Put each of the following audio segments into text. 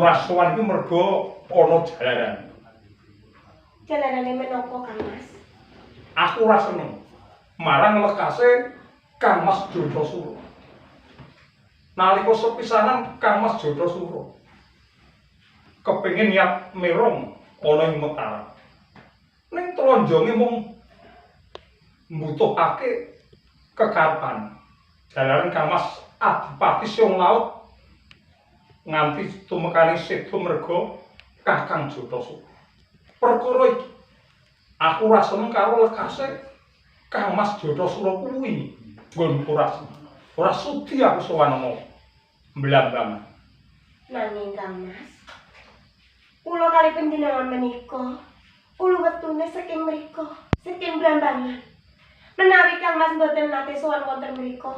Ora sowan iki mergo ana jalaran. Jalarane menapa, Kang Mas? Aku ora seneng marang lekase Kang Mas Jotasura. Nalika sepisanan Kang Mas Jotasura kepengin niat merong ana ing Mataram. Ning tronjonge mung mbutuhake kekarepan. Jalaran Kang Mas Adipati Siung Laut nganti tumekane seda merga Kakang Jotasura. Perkara iki aku ora seneng karo lekase Kang Mas Jotasura kuwi. Nggonku ora seneng. Ora sudi aku sowan ana Blambangan. Nanging Kang Mas, kula kali panjenengan menika ulu wetune saking mriku, saking Blambangan. Menawi Kang Mas mboten nate sowan wonten mriku,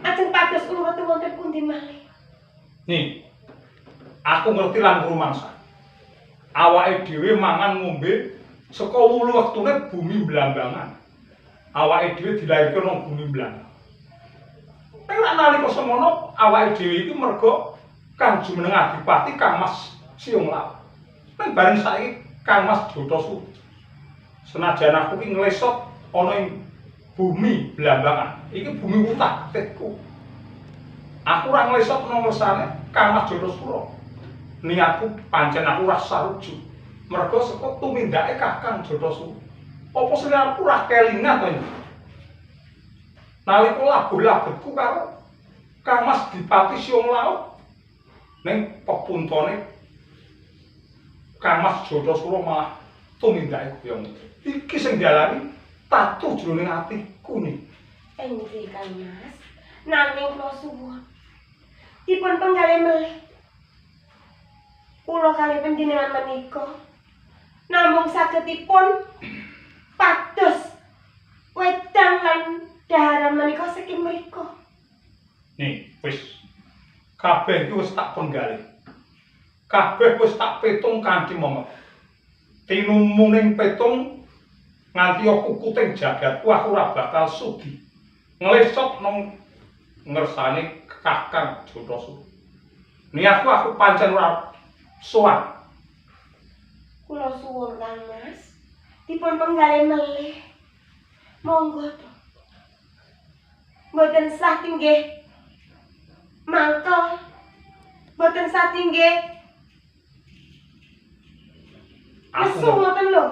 ajeng pados ulu wetu wonten pundi malih? Nih, aku ngerti lan rumangsa. Awake dhewe mangan ngombe saka wulu wektune bumi Blambangan. Awake dhewe dilairke nang bumi Blambangan. Ning lak nalika semono awake dhewe iki merga Kang jumeneng Adipati Kang Mas Siung Laut. Ning bareng saiki Kang Mas Jotasura. Senajan aku iki nglesot ana ing bumi Blambangan, iki bumi wutah getihku. Aku ora nglesot nang ngersane Kang Mas Jotasura. Niatku pancen aku ora sarujuk. Merga saka tumindake Kakang Jotasura. Apa sing aku ora kelingan to? Nalika labuh-labetku karo Kang Mas Dipati Siung Laut ning pepuntone Kang Mas Jotasura malah tumindake kaya ngono. Iki sing dialami tatu jroning atiku nih. Enggih Kang Mas, nanging kula suwun dipun penggalih melih. Kula kali panjenengan menika namung sagedipun pados wedang lan daharan menika saking mriku. Nih, wis kabeh iki wis tak penggalih. Kabeh wis tak petung kanthi momet. Tinumuning petung nganti kukuting jagatku aku ora bakal sudi nglesot nang ngersane Kakang Jotasura. Niatku aku pancen ora sowan. Kula suwun Kang Mas, dipun penggalih melih. Monggo to. Mboten sah tinggih mangkel. Mboten sah tinggih Aku nesu ngoten lho.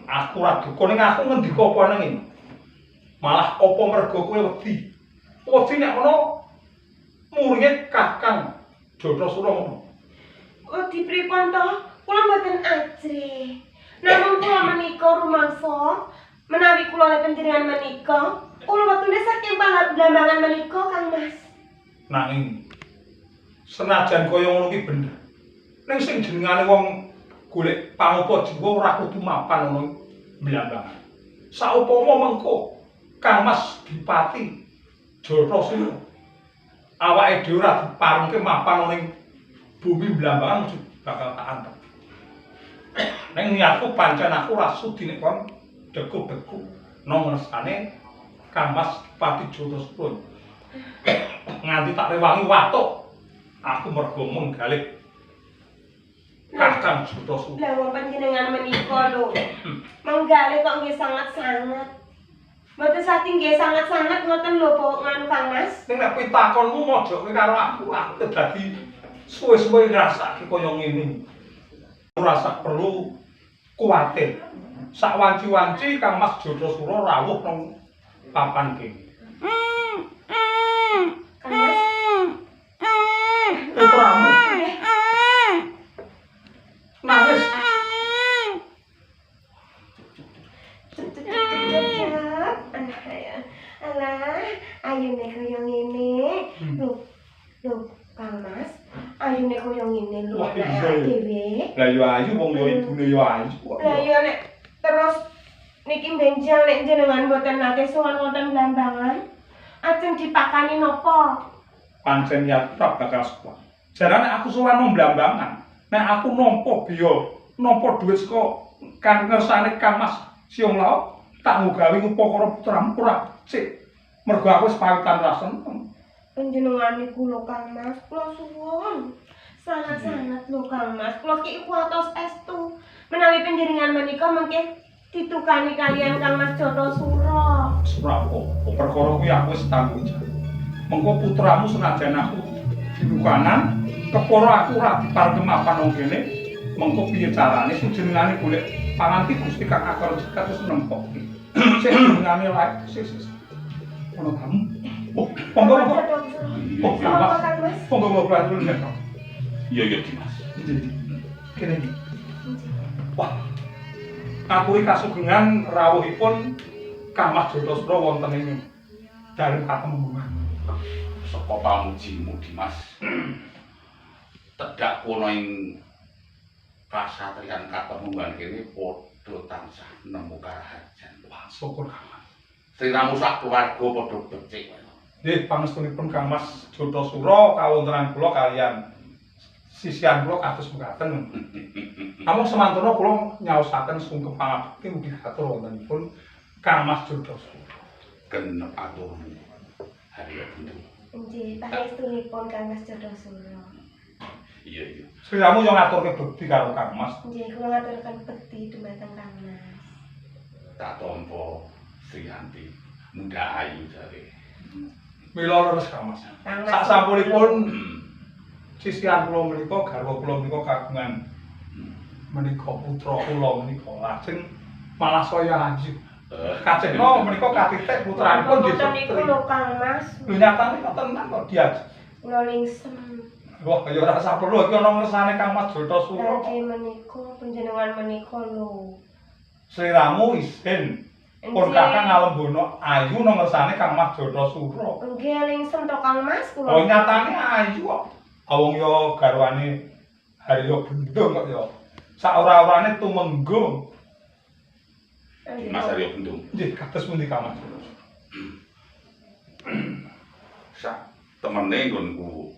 Aku ora duka ning aku ngendika apa nang. Malah apa merga kowe wedi? Wedi nek ana muringe Kakang Jotasura ngono. Wedi pripun to? Kula mboten ajrih. Namung kula menika rumangsa menawi kula lan panjenengan menika ulu wetune saking Blambangan menika Kang Mas. Nanging senajan kaya ngono ki bener. Ning sing jenengane wong golek pangupa jiwa ora kudu mapan ana Blambangan. Saupama mengko Kang Mas Dipati Jotasura awake dhewe ora diparengke mapan ning bumi Blambangan bakal tak antep. Ning niatku pancen aku ora sudi nek kon deku-deku nang ngersane Kang Mas Dipati Jotasura. Nganti tak rewangi watuk aku mergo menggalih Kakang Jotasura. Lah wong panjenengan menika lho. Menggalih kok nggih sangat-sangat. Mboten sati nggih sangat-sangat ngoten lho Pak nganu Kang Mas. Ning nek pitakonmu mojoke karo aku, aku dadi suwe-suwe ngrasake kaya ngene. Ora sak perlu kuwatir. Sak wanci-wanci Kang Mas Jotasura rawuh nang papan kene. Kang Mas. Putramu nangis. Alah, ayune kaya ngene. Lho, lho, Kang Mas, ayune kaya ngene lho anake dhewe. Lah yo ayu wong yo ibune yo ayu kok. Lah yo nek terus niki benjang nek jenengan mboten nate sowan wonten Blambangan, ajeng dipakani napa? Pancen niat ora bakal sowan. Jarane aku sowan nang Blambangan, nek aku nampa biya, nampa dhuwit saka kang ngersane Kang Mas Siung Laut, tak nggawe upakara putramu ora becik. Mergo aku wis pawitan ra seneng. Panjenengan niku lho Kang Mas, kula suwun. Sangat-sangat lho Kang Mas. Kula ki kuwatos estu menawi panjenengan menika mengke ditukani kalian Kang Mas Jatasura. Ora apa-apa, perkara kuwi aku wis tanggung jawab. Mengko putramu senajan aku dinukanan, kepara aku ora dipareng mapan nang kene, mengko piye carane jenengane golek pangan ki Gusti Kang Akar Jagat wis nempokke. Sik jenengane lae sik sik. Ono tamu. Oh, monggo monggo. Oh, Kang Mas. Kang Mas. Monggo monggo kula aturi nek. Iya iya Dimas. Kene iki. Wah. Aturi kasugengan rawuhipun Kang Mas Jatasura wonten ing dalem katemenggungan. Saka pamujimu Dimas. Tedhak kono ing kasatriyan katemenggungan kene padha tansah nemu karaharjan. Wah, syukur Kang Mas. Sliramu sak keluarga padha becik. Nggih, pangestunipun Kang Mas Jatasura kawontenan kula kalian sisihan kula kados mekaten. Namung semantuna kula nyaosaken sungkem pangabekti mugi katur wontenipun Kang Mas Jatasura. Genep aturmu. Harya Bendung. Nggih, pangestunipun Kang Mas Jatasura. Iya iya. Sliramu yo ngaturke bekti karo Kang Mas. Nggih, kula ngaturaken bekti dumateng Kang Mas. Tak tampa Sriyanti munda ayu jare. Mila leres Kang Mas. Kang Mas. Sak sampunipun sisihan kula menika garwa kula menika kagungan menika putra kula menika lajeng malah saya ayu. Kacekno menika katitik putranipun nggih Mboten niku putri. lho Kang Mas. Lho nyatane kok tenan kok diaji. Kula lingsem. Wah, ya ora usah perlu iki ana ngersane Kang Mas Jatasura. Lagi menika panjenengan menika lho. Sliramu isin pun kakang ngalembono ayu nang ngersane Kang Mas Jatasura. Nggih lingsem to Kang Mas kula. Oh nyatane ayu kok. Wong yo garwane Harya Bendung kok yo. Sak ora-orane tumenggung. Dimas Harya Bendung. Nggih, kados pundi Kang Mas Jatasura? Sak temene nggonku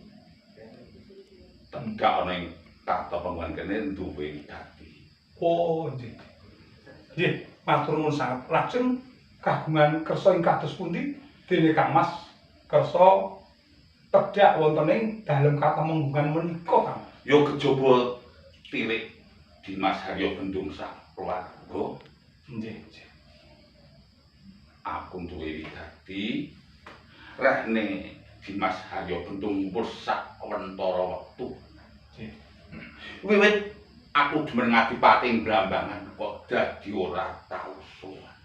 tegak ana ing katemenggungan kene duwe dadi. Oh, nggih. Nggih, matur nuwun sanget. Lajeng kagungan kersa ing kados pundi dene Kang Mas kersa tedhak wonten ing dalem katemenggungan menika Kang. Ya kejaba tilik Dimas Harya Bendung sak keluarga. Nggih, nggih. Aku duwe widadi rehne Dimas Harya Bendung ngumpul sak wentara wektu. Nggih. Wiwit aku demen ngadipati ing Blambangan kok dadi ora tau sowan.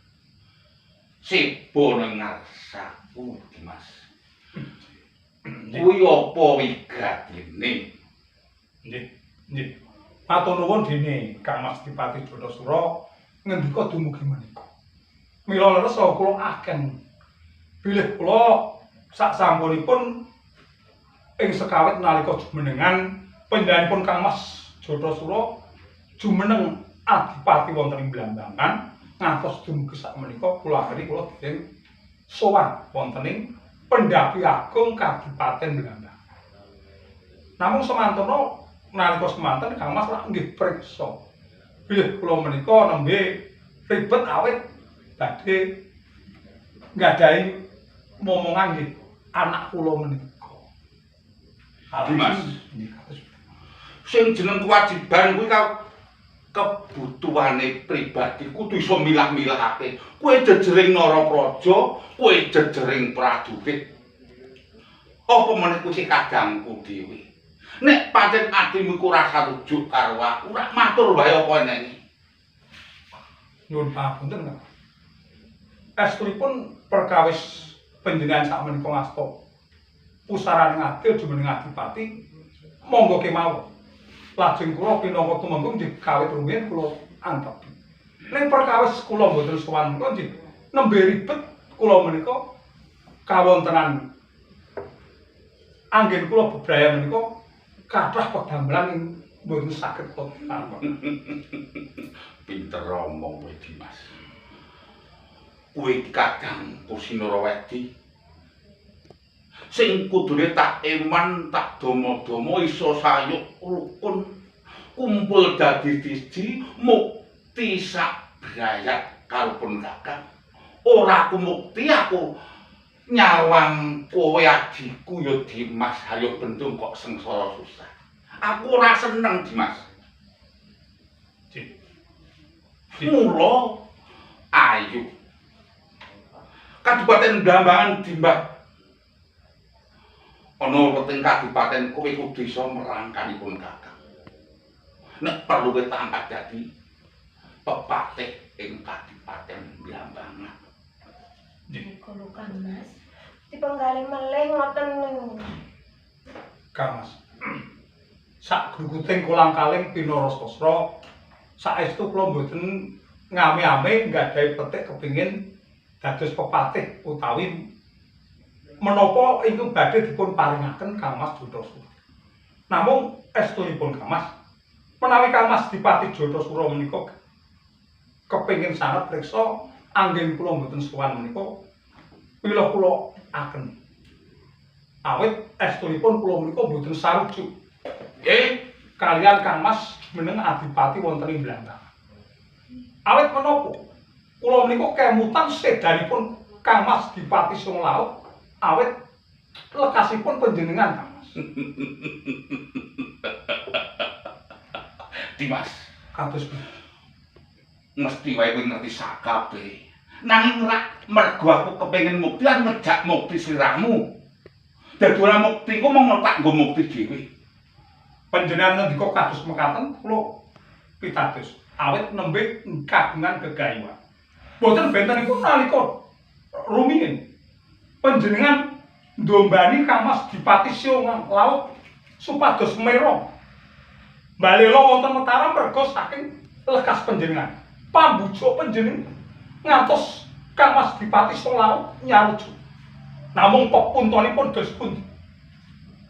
Sebo nang ngarsaku Dimas. Kuwi apa wigatine? Nggih, nggih. Matur nuwun dene Kang Mas Dipati Jatasura ngendika dumugi menika. Mila leres kula aken bilih kula sak sampunipun ing sekawit nalika jumenengan panjenenganipun Kang Mas Jatasura jumeneng adipati wonten ing Blambangan ngantos dumugi sak menika kula akhiri kula dereng sowan wonten ing Pendhapi Agung Kadipaten Blambangan. Namung semantana nalika semanten Kang Mas lak nggih priksa. Bilih kula menika nembe ribet awit badhe nggadahi momongan nggih anak kula menika. Dimas. Nggih kados. Sing jeneng kewajiban kuwi kebutuhane pribadi kudu iso milah-milahake. Kowe jejering Narapraja, kowe jejering prajurit. Apa meneh kuwi sing kadangku dhewe. Nek pancen atimu iku ora sarujuk karo aku, ora matur wae apa enenge. Nyuwun pangapunten Kang. Estunipun perkawis panjenengan sakmenika ngasta pusarane ngadil jumeneng adipati monggo kemawon. Lajeng kula pinangka tumenggung nggih kawit rumiyin kula antepi. Ning perkawis kula mboten sowan menika nggih nembe ribet kula menika kawontenan anggen kula bebrayan menika kathah pedamelan ing mboten saged kula lakoni. Pinter omong kowe Dimas. Kowe iki kadangku Sinarawedi. Sing kudune tak eman, tak dama-dama iso sayuk rukun, kumpul dadi siji, mukti sak brayat karo pun kakang. Ora aku mukti, aku nyawang kowe adhiku ya Dimas Harya Bendung kok sengsara susah. Aku ora seneng, Dimas. Nggih. Mula ayo. Kadipaten Blambangan Dimbah. Ana weting kadipaten kowe kudu iso merangkanipun Kakang. Nek perlu kowe tangkat dadi pepatih ing Kadipaten Blambangan. Niku lho Kang Mas. Dipenggalih melih ngoten lho. Kang Mas. Sak gruguting kolang-kaling pinara sastra saestu kula mboten ngame-ame nggadahi petik kepingin dados pepatih utawi menapa ingkang badhe dipun paringaken Kang Mas Jothasura. Namung estunipun Kang Mas, menawi Kang Mas Dipati Jothasura menika kepingin sanget priksa anggen kula mboten sowan menika mila kula aken. Awit estunipun kula menika mboten sarujuk. Kalian Kang Mas meneng adipati wonten ing Blambangan. Awit menapa kula menika kemutan sedanipun Kang Mas Dipati Sung Laut awit lekasipun panjenengan Kang Mas. Dimas, kados pundi? Mesti wae kowe ngerti sakabehe. Nanging rak mergo aku kepengin mukti lan ngejak mukti sliramu. Dadi ora mukti ku mung tak nggo mukti dhewe. Panjenengan ngendika kados mekaten kula pitados awit nembe kagungan gegayuhan. Boten bentenipun nalika rumiyin panjenengan ndombani Kang Mas Dipati Siung Laut supados mera balela wonten Mataram merga saking lekas panjenengan. Pambujuk panjenengan ngantos Kang Mas Dipati Siung Laut nyarujuk. Namung pepuntonipun dos pundi?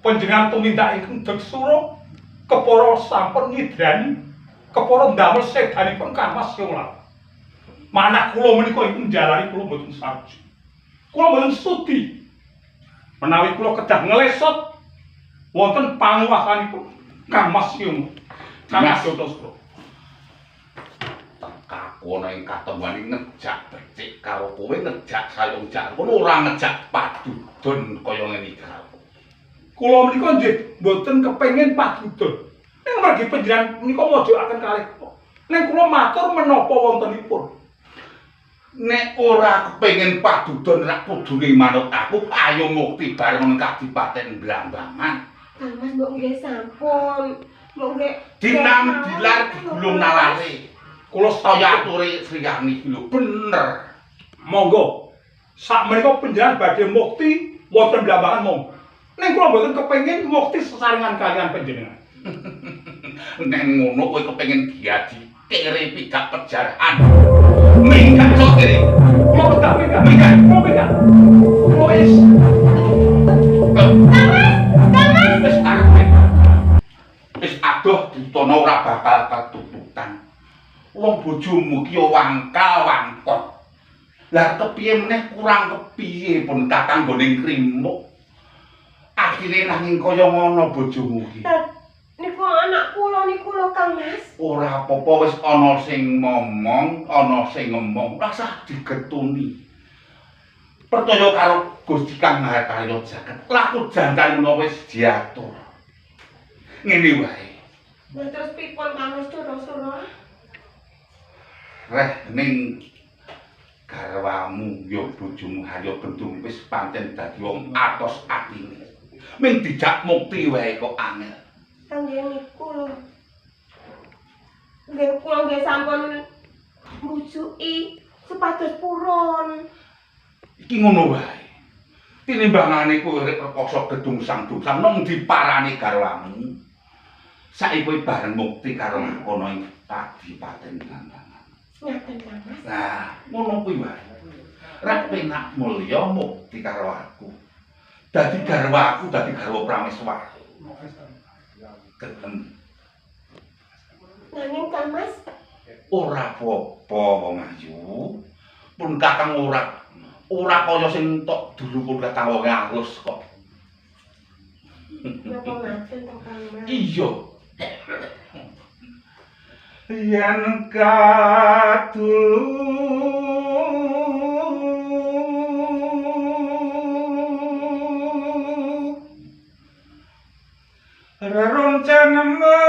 Panjenengan tumindak ingkang Deksura kepara sampun nyidrani kepara ndamel sedanipun Kang Mas Siung Laut. Manah kula menika ingkang njalari kula mboten sarujuk. Kula mboten sudi menawi kula kedah ngelesot wonten panguwasanipun Kang Mas Siung. Kang Mas Jothasura. Tekaku ana ing katembuhan ngejak becik karo kowe ngejak sayung jak kono ora ngejak padudon kaya ngene iki karo. Kula menika nggih mboten kepengin padudon. Ning margi panjenengan menika mojokaken kalih kula. Ning kula matur menapa wontenipun. Nek ora kepengin padudon rak kudune manut aku, ayo mukti bareng nang Kadipaten Blambangan. Kang Mas mbok nggih sampun. Mbok nggih dinam dilar digulung nalare. Kula saya ature Sriyani iki lho bener. Monggo. Sakmenika panjenengan badhe mukti wonten Blambangan monggo. Ning kula mboten kepengin mukti sesarengan kalian panjenengan. Nek ngono kowe kepengin diadi kere pidak pejarahan. Minggat sok kere. Kula pedak minggat. Minggat. Kula minggat. Kula wis. Kang Mas, Kang Mas. Wis arep. Wis adoh ditono ora bakal ketututan. Wong bojomu ki yo wangkal wangkot. Lah kepiye meneh kurang kepiye pun kakang nggone krimuk. Akhire nanging kaya ngono bojomu ki. Niku anak kula niku lho Kang Mas. Ora apa-apa wis ana sing momong, ana sing ngomong, rasah digetuni. Percaya karo Gusti Kang Maha Karya Jagat. Laku jantan menawa wis diatur. Ngene wae. Lah terus pripun Kang Mas Jothasura? Reh ning garwamu ya bojomu Harya Bendung wis pancen dadi wong atos atine. Ming dijak mukti wae kok angel. Nggih niku lho. Nggih kula nggih sampun mbujuki supados purun. Iki ngono wae. Tinimbangane kowe rek rekoso gedung-sang-dungsang nang diparani garwamu. Saiki kowe bareng mukti karo ngono ing Kadipaten Blambangan. Ngaten Kang Mas. Lah, ngono kuwi wae. Rek penak mulya mukti karo aku. Dadi garwa aku, dadi garwa Prameswara. Gelem. Nanging Kang Mas, ora apa-apa wong ayu. Pun kakang ora kaya sing tok dulu pun kakang wong alus kok. Napa ngaten to Kang Mas? Iya. Yen kadulu Loncen melati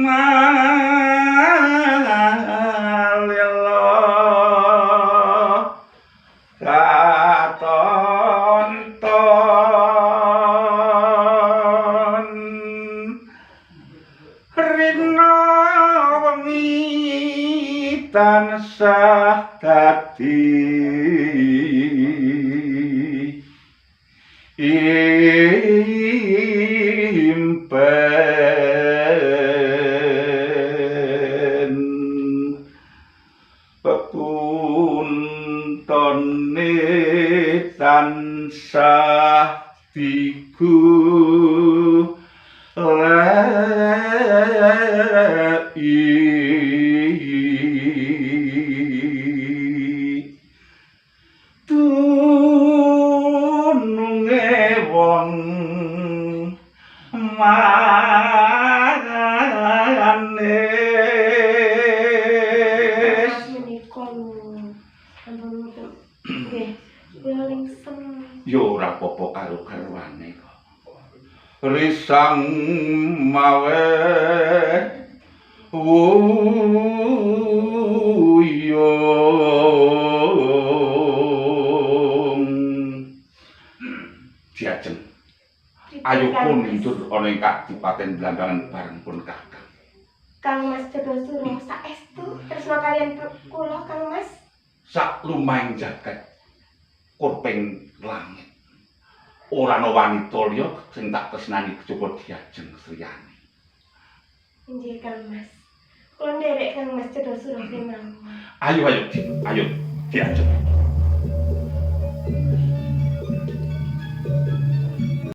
malelo katonton rina wengi tansah dadi impen pepuntone tansah digu dununge wong manis. Mas menika lho. Ampun mboten. Nggih, kula lingsem. Ya ora apa-apa karo garwane kok. Risang mawe wuyung. Diajeng. Ayo Kang Mas. kundur ana ing Kadipaten Blambangan bareng pun kakang. Kang Mas Jodosuro saestu tresna kaliyan kula Kang Mas. Sak lumahing jagat kurping langit. Ora ana wanita liya sing tak tresnani kejaba Diajeng Sriyani. Inggih Kang Mas. Kula nderek Kang Mas Jodosuro kemawon. Ayo ayo ayo Diajeng.